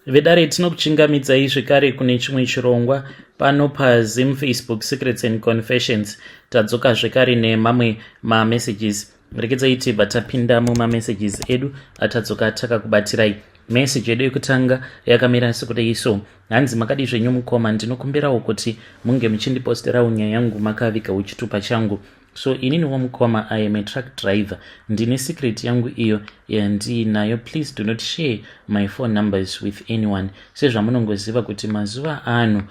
Vedare, tinokuchingamidzai zvekare kune chimwe chirongwa pano paZim Facebook Secrets and Confessions. Tadzoka zvekare nemamwe mamessages. Rekedzai tibva tapinda mumamessages edu atadzoka takakubatirai. Message yedu yekutanga yakamira sekudai so: Hanzi, "Makadi zvenyu mukoma? Ndinokumbirawo kuti munge muchindiposterawo nyaya yangu makavigawo chitupa changu. So ininiwo mukoma, I am a truck driver. Ndine secret yangu iyo yandiinayo. Please do not share my phone numbers with anyone. Sezvamunongoziva kuti mazuva ano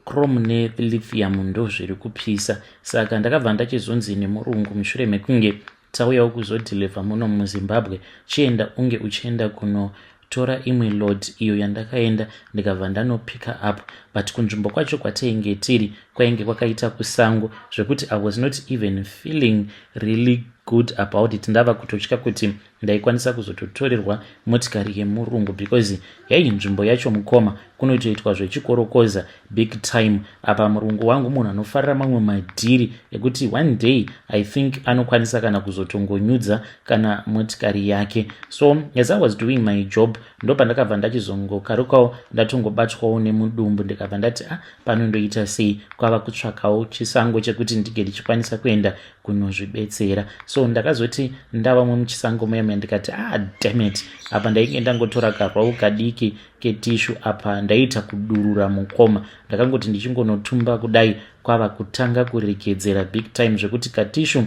chrome nelithium ndo zviri kupisa. Saka ndakabva ndachizonzi nemurungu, mushure mekunge tauyawo kuzodhilivha muno muZimbabwe, chienda unge uchienda kunotora imwe load." Iyo yandakaenda, ndikabva ndanopicka up, but kunzvimbo kwacho kwatainge tiri kwainge kwakaita kusango zvekuti I was not even feeling really good about it. Ndava kutotya kuti ndaikwanisa kuzototorerwa motikari yemurungu, because yai nzvimbo yacho mukoma, kunotoitwa zvechikorokoza big time. Apa murungu wangu munhu anofarira mamwe madhiri ekuti one day I think anokwanisa kana kuzotongonyudza kana motikari yake. So as I was doing my job, ndo pandakabva ndachizongokarukawo, ndatongobatwawo nemudumbu. Ndikabva ndati, "Ah, pano ndoita sei?" Kwava kutsvakawo chisango chekuti ndinge ndichikwanisa kuenda kunozvibetsera. So ndakazoti ndavamwe muchisango muyamya, ndikati, "Ah, dammit." Apa ndainge ndangotora karoll kadiki ketissue. Apa ndaita kudurura mukoma. Ndakangoti ndichingonotumba kudai, kwava kutanga kurekedzera big time, zvekuti katissue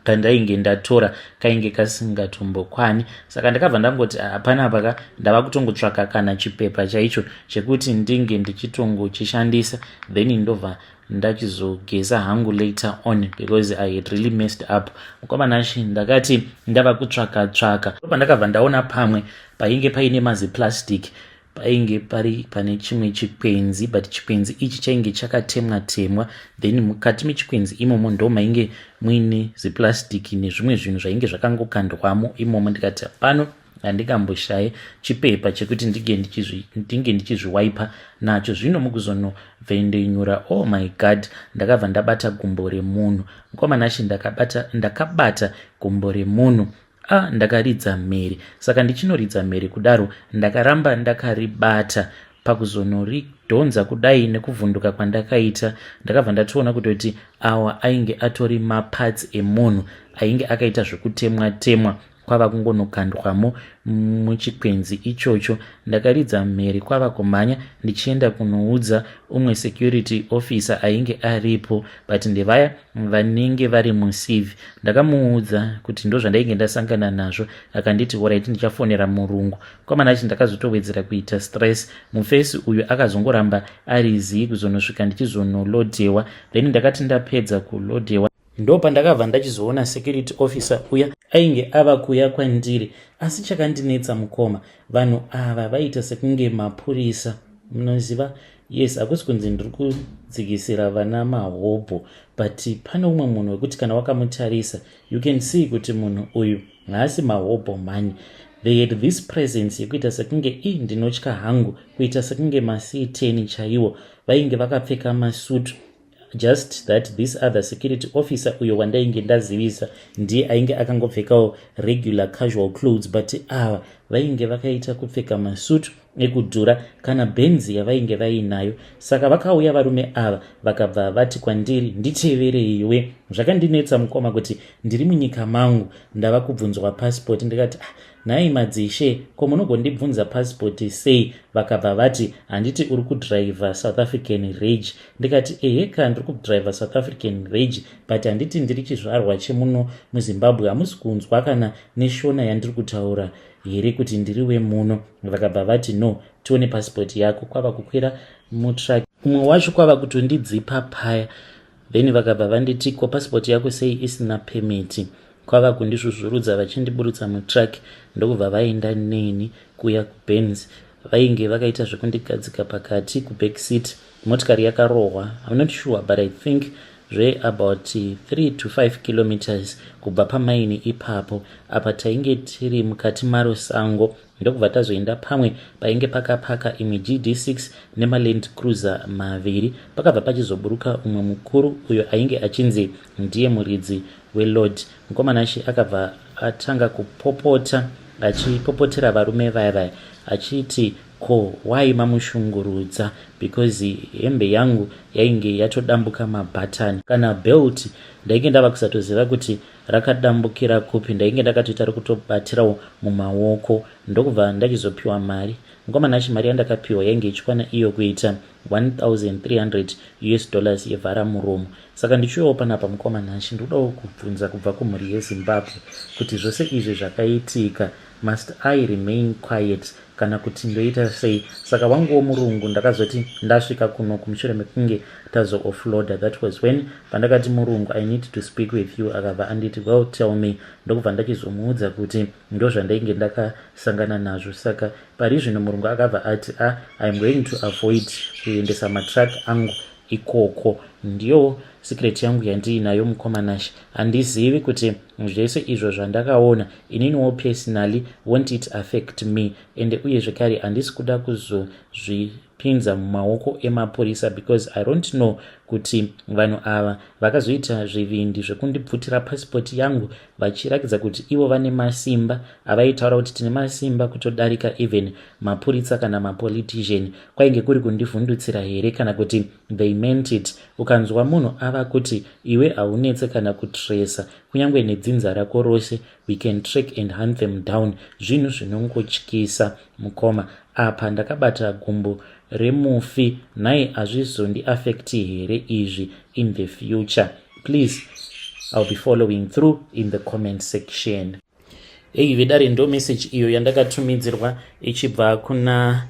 kandainge ndatora kainge kasingatombokwane. Saka ndakabva ndangoti, "Hapana ka, ndava kutongotsvaka kana chipepa chaicho chekuti ndinge ndichitongochishandisa, then ndobva ndachizogeza hangu later on, because I had really messed up." Mukoma Nashi, ndakati ndava kutsvaka tsvaka, pandakabva ndaona pamwe painge paine maziplastic, painge pari pane chimwe chikwenzi, but chikwenzi ichi chainge chakatemwa temwa. Then mukati mechikwenzi imomo ndo mainge muine ziplastic nezvimwe zvinhu zvainge zvakangokandwamo imomo. Ndikati, "Pano handingamboshaye chipepa chekuti ndinge ndichizviwaipa nacho." Zvino mukuzonovhendenyura, oh my God, ndakabva ndabata gumbo remunhu. Mukoma Nashi, ndakabata gumbo remunhu. A, ndakaridza mhere. Saka ndichinoridza mhere kudaro, ndakaramba ndakaribata. Pakuzonoridhonza kudai, nekuvhunduka kwandakaita, ndakabva ndatoona kutoti awa ainge atori maparts emunhu ainge akaita zvekutemwa temwa, kwava kungonokandwamo muchikwenzi ichocho. Ndakaridza mhere, kwava kumhanya ndichienda kunoudza umwe security officer ainge aripo, but ndevaya vanenge vari mucivil. Ndakamuudza kuti ndo zvandainge ndasangana nazvo. Akanditi, "Alright, ndichafonera murungu." Kwamanachi, ndakazotowedzera kuita stress. Mufesi uyu akazongoramba ari zii kuzonosvika ndichizonolodhewa. Then ndakati ndapedza kulodhewa, ndo pandakabva ndachizoona security officer uya ainge ava kuya kwandiri. Asi chakandinetsa mukoma, vanhu ava vaita sekunge mapurisa, munoziva. Yes, hakusi kunzi ndiri kudzikisira vana mahobho, but pane umwe munhu wekuti kana wakamutarisa, you can see kuti munhu uyu haasi mahobho mhani. They had this presence yekuita sekunge, i ndinotya hangu, kuita sekunge mac10 chaiwo. Vainge vakapfeka masutu, just that this other security officer uyo wandainge ndazivisa ndiye ainge akangopfekawo regular casual clothes, but ava vainge vakaita kupfeka masutu ekudhura, kana bhenzi yavainge vainayo. Saka vakauya varume ava, vakabva vati kwandiri, "Nditevereiwe." Zvakandinetsa mukoma, kuti ndiri munyika mangu, ndava kubvunzwa pasipoti. Ndikati, "Ah, nhai madzishe, ko munogondibvunza pasipoti sei?" Vakabva vati, "Handiti uri kudhiraivha South African reg?" Ndikati, "Eheka, ndiri kudhiraivha South African reg, but handiti ndiri chizvarwa chemuno muZimbabwe? Hamusi kunzwa kana neshona yandiri kutaura here kuti ndiri wemuno?" Vakabva vati, "No, tione pasipoti yako." Kwava kukwira mutruck, umwe wacho kwava kutondidzipa paya. Then vakabva vanditi, "Ko pasipoti yako sei isina permit?" Kwava kundizvuzvurudza vachindiburutsa mutruck, ndokubva vaenda neni kuya kuBenz. Vainge vakaita zvekundigadzika pakati kuback seat. Motikari yakarohwa, I'm not sure, but I think zveabout 3 to 5 kilometers kubva pamaini ipapo. Apa tainge tiri mukati maro sango, ndokubva tazoenda pamwe painge pakapaka imwe GD6 nemaLand Cruiser maviri. Pakabva pachizoburuka umwe mukuru uyo ainge achinzi ndiye muridzi weload. Mukomanashi, akabva atanga kupopota, achipopotera varume vaya vaya, achiti Ko why mamushungurudza? Because hembe yangu yainge yatodambuka mabhatani, kana belt ndainge ndava kusatoziva kuti rakadambukira kupi. Ndainge ndakatoita rekutobatirawo mumaoko. Ndokubva ndachizopiwa mari, mukomana achi. Mari yandakapiwa yainge ichikwana iyo kuita US$1300 yevhara muromo. Saka ndichiuyawo panapa, mukomana achi, ndikudawo kubvunza kubva kumhuri yeZimbabwe kuti zvose izvi zvakaitika, must I remain quiet kana kuti ndoita sei? Saka wanguwo murungu, ndakazoti ndasvika kuno kumushure mekunge tazooffloada, that was when pandakati, "Murungu, I need to speak with you." Akabva anditi, "Well, tell me." Ndokubva ndachizomuudza kuti ndo zvandainge ndakasangana nazvo. Saka pari zvino murungu akabva ati, "A, ah, I am going to avoid kuendesa matruck angu ikoko." Ndiyo secret yangu yandiinayo, mukomanashi. Handizivi kuti zvese izvo zvandakaona ininiwo personally, won't it affect me? Ende uye zvekare handisi kuda kuzozvipinza mumaoko emapurisa because I don't know kuti vanhu ava vakazoita zvivindi zvekundibvutira pasipoti yangu vachirakidza kuti ivo vane masimba avaitaura kuti tine masimba kutodarika even mapurisa kana mapolitician. Kwainge kuri kundivhundutsira here kana kuti they meant it? Ukanzwa munhu ava kuti iwe haunetse kana kutresa, kunyange nedzinza rako rose, we can track and hunt them down, zvinhu zvinongotyisa, mukoma. Apa ndakabata gumbo remufi. Nhai, hazvizondiafecti here izvi in the future? Please, I'll be following through in the comment section. Ei vedare, ndo message iyo yandakatumidzirwa ichibva kuna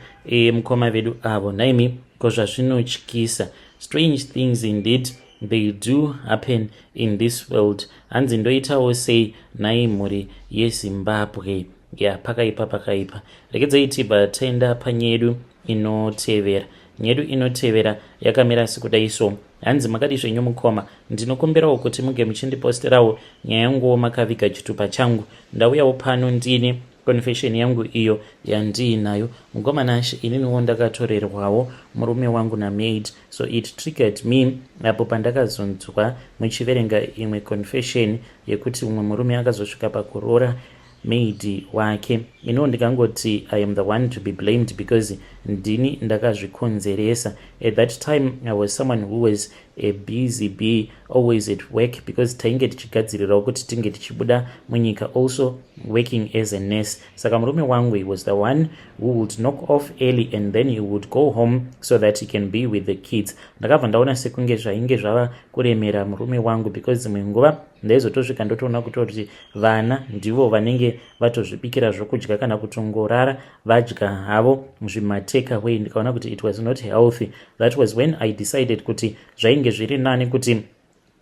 mukoma vedu avo. Nhaimi, ko zvazvinotyisa. Strange things indeed, they do happen in this world. Hanzi ndoitawo sei nhai, mhuri yeZimbabwe? Ya, pakaipa, pakaipa. Regedzai tibva taenda panyedu inotevera. Nyedu inotevera yakamira sekudai so. Hanzi, "Makadi zvenyu mukoma? Ndinokumbirawo kuti muge muchindiposterawo nyaya yanguwo makaviga chitupa changu. Ndauyawo pano ndine confession yangu iyo yandiinayo, mukomanashi. Ininiwo ndakatorerwawo murume wangu namaid, so it triggered me apo pandakazonzwa muchiverenga imwe confession yekuti umwe murume akazosvika pakuroora maid wake. Iniwo ndikangoti I am the one to be blamed because ndini ndakazvikonzeresa. At that time I was someone who was a busy bee, always at work, because tainge tichigadzirirawo kuti tinge tichibuda munyika, also working as a nurse. Saka murume wangu, he was the one who would knock off early and then he would go home so that he can be with the kids. Ndakabva ndaona sekunge zvainge zvava kuremera murume wangu because dzimwe nguva ndaizotosvika ndotoona kutoti vana ndivo vanenge vatozvibikira zvokudya kana kutongorara vadya havo zvimatakeway. Ndikaona kuti it was not healthy. That was when I decided kuti zvainge zviri nani kuti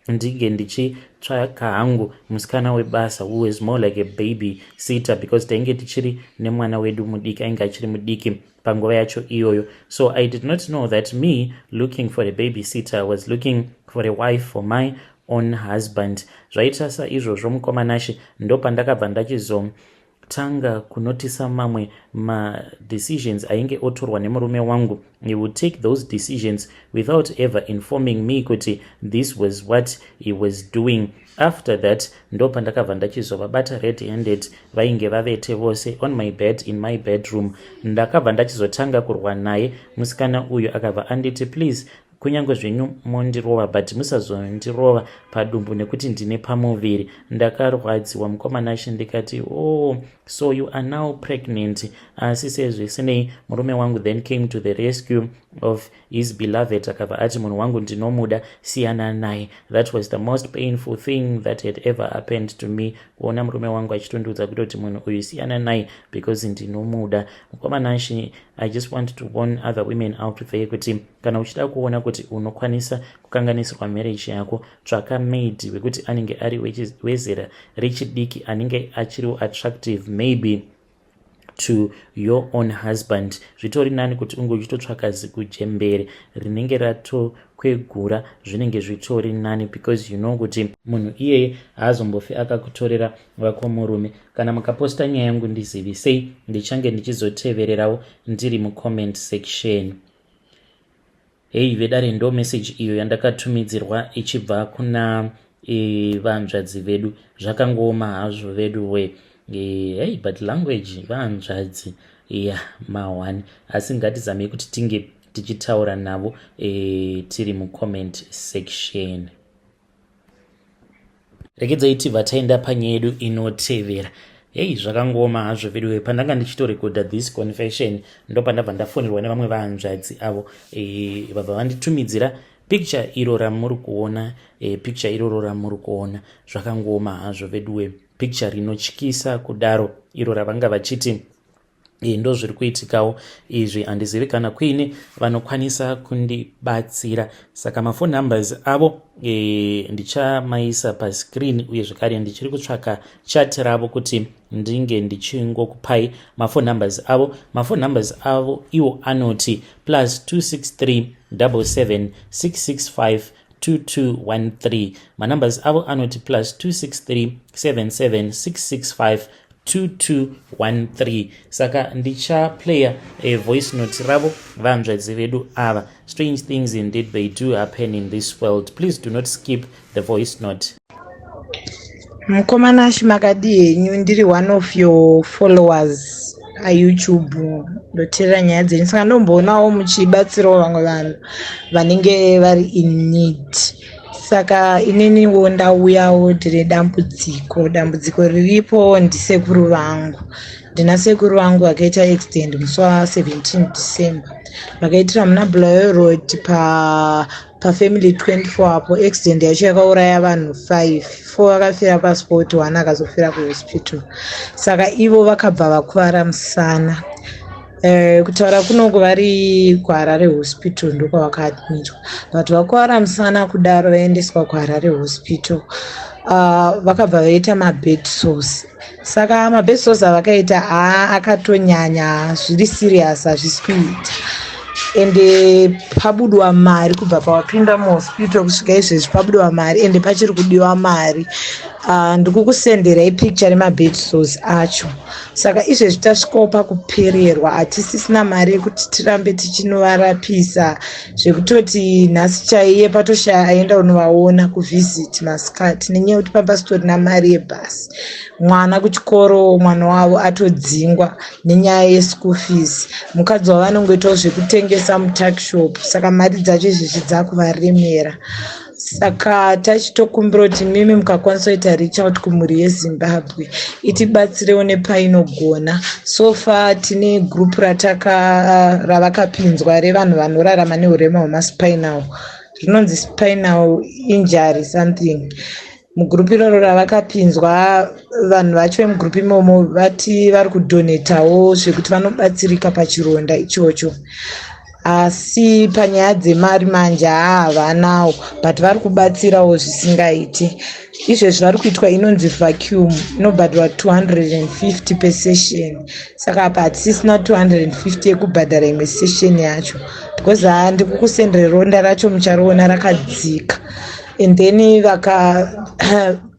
ndinge ndichitsvaka hangu musikana webasa who was more like a baby sitter, because tainge tichiri nemwana wedu mudiki, ainge achiri mudiki panguva yacho iyoyo. So I did not know that me looking for a baby sitter was looking for a wife for my own husband. Zvaita saizvozvo, mukomanashe, ndopandakabva ndachizotanga kunotisa mamwe madecisions ainge otorwa nemurume wangu. He would take those decisions without ever informing me kuti this was what he was doing. After that ndo pandakabva ndachizovabata red handed vainge vavete vose on my bed in my bedroom. Ndakabva ndachizotanga kurwa naye musikana uyu. Akabva anditi, 'Please, kunyange zvenyu mondirova, but musazondirova padumbu nekuti ndine pamuviri.' Ndakarwadziwa, mukomanashe. Ndikati, 'Oh, so you are now pregnant?' Asi sezvisinei, murume wangu then came to the rescue of his beloved. Akabva ati, 'Munhu wangu ndinomuda, siyana naye.' That was the most painful thing that had ever happened to me, kuona murume wangu achitondiudza kutoti munhu uyu siyana naye because ndinomuda. Mukomanashe, I just want to warn other women out there kuti kana uchida kuona kuti unokwanisa kukanganisirwa marriage yako, tsvaka maid wekuti anenge ari wezera rechidiki, anenge achiriwo attractive maybe to your own husband. Zvitori nani kuti unge uchitotsvaka zikujembere rinenge ratokwegura. Zvinenge zvitori nani because you know kuti munhu iyeye haazombofi akakutorera vako murume. Kana mukaposta nyaya yangu, ndizivisei, ndichange ndichizotevererawo ndiri mucomment section." Hei vedare, ndo message iyo yandakatumidzirwa ichibva kuna vanzvadzi vedu. Zvakangooma hazvo vedu we. Hey, but language, vanzvadzi. Ya, ma1, asi ngatizamei kuti tinge tichitaura navo tiri mucomment section. Regedzai tibva taenda panyaya yedu inotevera. Hei, zvakangoma hazvo veduwe. Pandanga ndichitorekodha this confession, ndo pandabva ndafonerwa nevamwe vahanzvadzi avo vabva vanditumidzira picture iro ramuri kuona, picture iroro ramuri kuona. Zvakangoma hazvo veduwe, picture rinotyisa kudaro iro ravanga vachiti ndo zviri kuitikawo izvi. Handizivi kana kuine vanokwanisa kundibatsira, saka mafone numbers avo ndichamaisa pascreen, uye zvekare ndichiri kutsvaka chat ravo kuti ndinge ndichingokupai mafone numbers avo. Mafone numbers avo iwo anoti +263 77 665 2213. Manumbers avo anoti +263 77 665 2213. Saka ndichaplaya voice note ravo vanzvadzi vedu ava. Strange things indeed, they do happen in this world. Please do not skip the voice note. Mukoma Nashi, makadi henyu? Ndiri one of your followers aYouTube, ndoteerera nyaya dzenyu, saka ndomboonawo muchibatsirawo vamwe vanhu vanenge vari in need. Saka ininiwo ndauyawo, ndine dambudziko. Dambudziko riripo ndisekuru vangu. Ndina sekuru vangu vakaita accident musi wa17 December, vakaitira muna Bulawayo Road pafamily 24 apo. Accident yacho yakauraya vanhu 5, 4 vakafira paspot, 1 akazofira kuhospital. Saka ivo vakabva vakuvara musana. Kutaura kunoku vari kuHarare Hospital, ndokwavakaadmitwa, but vakuvara musana kudaro vaendeswa kuHarare Hospital, vakabva vaita mabed sores. Saka mabed sores avakaita haa akatonyanya, zviri serious, hazvisi kuita. Ende pabudwa mari kubva pawapinda muhospital kusvika izvezvi, pabudwa mari, ende pachiri kudiwa mari. Ndikukusenderai picture remabed sores acho. Saka izvezvi tasvikawo pakupererwa, hatisisina mari yekuti tirambe tichinovarapisa, zvekutoti nhasi chaiye patoshaya aenda kunovaona kuvisit masikati, nenyaya yekuti pamba mari yebhasi. Mwana kuchikoro, mwana wavo atodzingwa nenyaya yeschool fees. Mukadzi wavo anongoitawo zvekutengesa mutuckshop, saka mari dzacho izvezvi dzakuvaremera. Saka tachitokumbira kuti mimi mukakwanisa kuita reach out kumhuri yeZimbabwe, itibatsirewo nepainogona. So far tine group rataka ravakapinzwa revanhu vanorarama neurema hwemaspinal, rinonzi spinal injury something. Mugurupu iroro ravakapinzwa, vanhu vacho vemugurupu imomo vati vari kudhonetawo zvekuti vanobatsirika pachironda ichocho, asi panyaya dzemari manje haa havanawo, but vari kubatsirawo zvisingaiti. Izvezvi vari kuitwa inonzi vacuum, inobhadharwa 250 pesession. Saka apa hatisisina 250 yekubhadhara imwe session yacho, because haa ndikukusendere ronda racho, muchariona rakadzika. And then vaka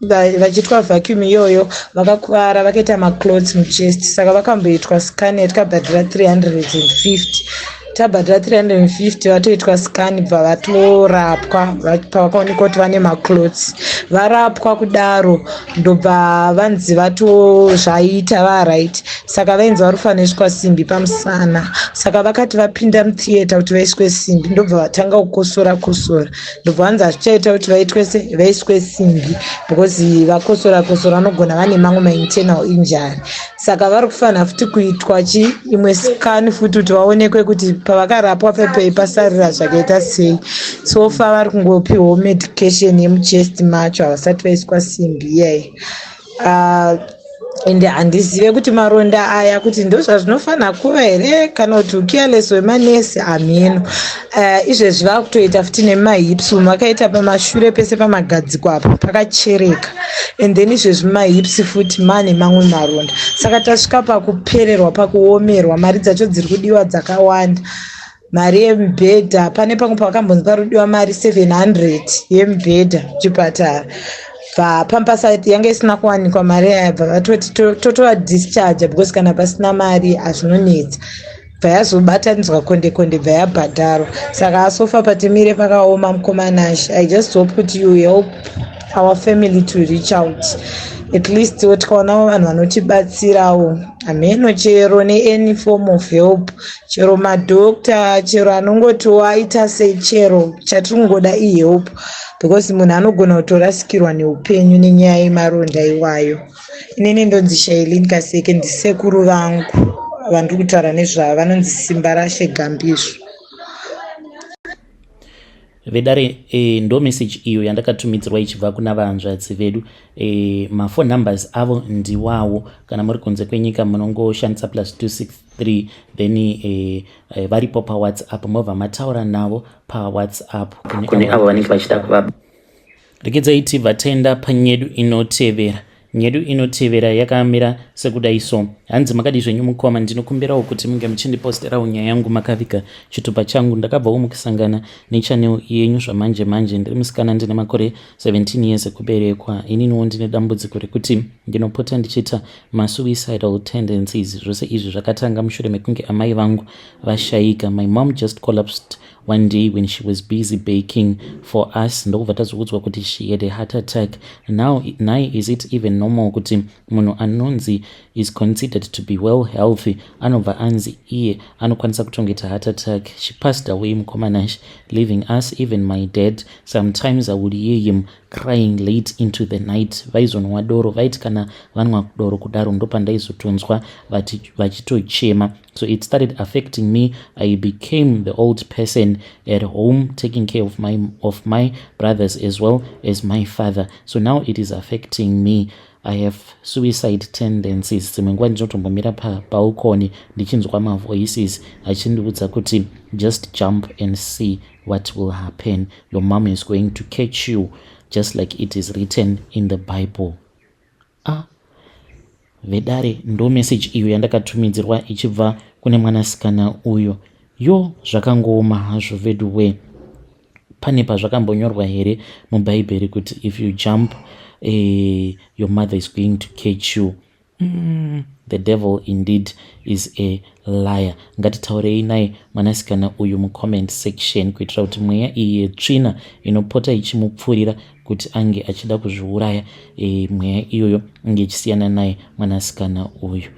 vachiitwa vacuum iyoyo, vakakuvara, vakaita maclots muchest, saka vakamboitwa scan yatikabhadhara 350. Tabhadhara 350, vatoitwa scan, bva vatorapwa. Pavakaonekwa kuti vane maclots, varapwa kudaro, ndobva vanzi vatozvaita varight. Saka vainzi vari kufanira kuiswa simbi pamusana. Saka vakati vapinda mutheatre kuti vaiswe simbi, ndobva vatanga kukosora kosora, ndobva vanzi hazvichaita kuti vaitwe se vaiswe simbi, because vakosora kosora vanogona vane mamwe mainternal injury. Saka vari kufanira futi kuitwa chi imwe scan futi kuti vaonekwe kuti pavakarapwa pepei pasarira zvakaita sei. So far vari kungopiwawo medication yemuchest macho, havasati vaiswa simbi iyai. Ende handizive kuti maronda aya kuti ndozvazvinofanira kuva here kana kuti ucareless hwemanesi, hameno. Izvezvi vakutoita futi nemahips umu, vakaita pamashure pese pamagadziko apa pakachereka, and then izvezvi mahips futi mane mamwe maronda. Saka tasvika pakupererwa, pakuomerwa. Mari dzacho dziri kudiwa dzakawanda, mari yemubhedha. Pane pamwe pavakambonzi parudiwa mari 700 yemubhedha kuchipatara, bva pampasati yanga isina kuwanikwa mari yaya, bva vatoti totovadischarge because kana pasina mari hazvinonetsa. Bva yazobatanidzwa konde konde, bva yabhadharwa. Saka so far patimire pakaoma, mukoma Nash. I just hope kuti you help our family to reach out, at least tikaonawo vanhu vanotibatsirawo. Hameno chero neany form of help, chero madoctor, chero anongotiwo aita sei, chero chatiri kungoda ihelp, because munhu anogona kutorasikirwa neupenyu nenyaya yemaronda iwayo. Inini ndonzi Shailin Kaseke, ndisekuru vangu vandiri kutaura nezvavo vanonzi Simba Rashe Gambizvo. Vedare, ndo message iyo yandakatumidzirwa ichibva kuna vahanzvadzi vedu. Maphone numbers avo ndiwawo. Kana muri kunze kwenyika munongoshandisa +263, then varipo paWhatsApp, mobva mataura navo paWhatsApp kune avo vanenge vachida kuva. Regedzai tibva taenda panyedu inotevera. Nyedu inotevera yakamira sekudai so. Hanzi, "Makadi zvenyu mukoma? Ndinokumbirawo kuti munge muchindiposterawo nyaya yangu makaviga chitupa changu. Ndakabvawo mukusangana nechannel yenyu zvamanje manje. Ndiri musikana, ndine makore 17 years ekuberekwa. Ininiwo ndine dambudziko rekuti ndinopota ndichiita masuicidal tendencies. Zvose izvi zvakatanga mushure mekunge amai vangu vashayika. My mom just collapsed one day when she was busy baking for us, ndokubva tazoudzwa kuti she had a heart attack. Now nai, is it even normal kuti munhu anonzi is considered to be well healthy anobva anzi iye anokwanisa kutongoita heart attack? She passed away, mukoma Nash, leaving us. Even my dad, sometimes I would hear him crying late into the night. Vaizonwa doro, vaiti kana vanwa doro kudaro ndopandaizotonzwa vachitochema. So it started affecting me. I became the old person at home, taking care of my brothers as well as my father. So now it is affecting me. I have suicide tendencies. Dzimwe nguva ndinotombomira pabalcony ndichinzwa mavoices achindiudza kuti just jump and see what will happen. Your mom is going to catch you, just like it is written in the Bible." Ah, vedare, ndo message iyo yandakatumidzirwa ichibva kune mwanasikana uyo. Yo, zvakangooma hazvo veduwe. Pane pazvakambonyorwa here mubhaibheri kuti if you jump, your mother is going to catch you? The devil indeed is a liar. Ngatitaurei naye mwanasikana uyu mucomment section kuitira kuti mweya iyi yetsvina inopota ichimupfurira kuti ange achida kuzviuraya, mweya iyoyo inge ichisiyana naye mwanasikana uyu.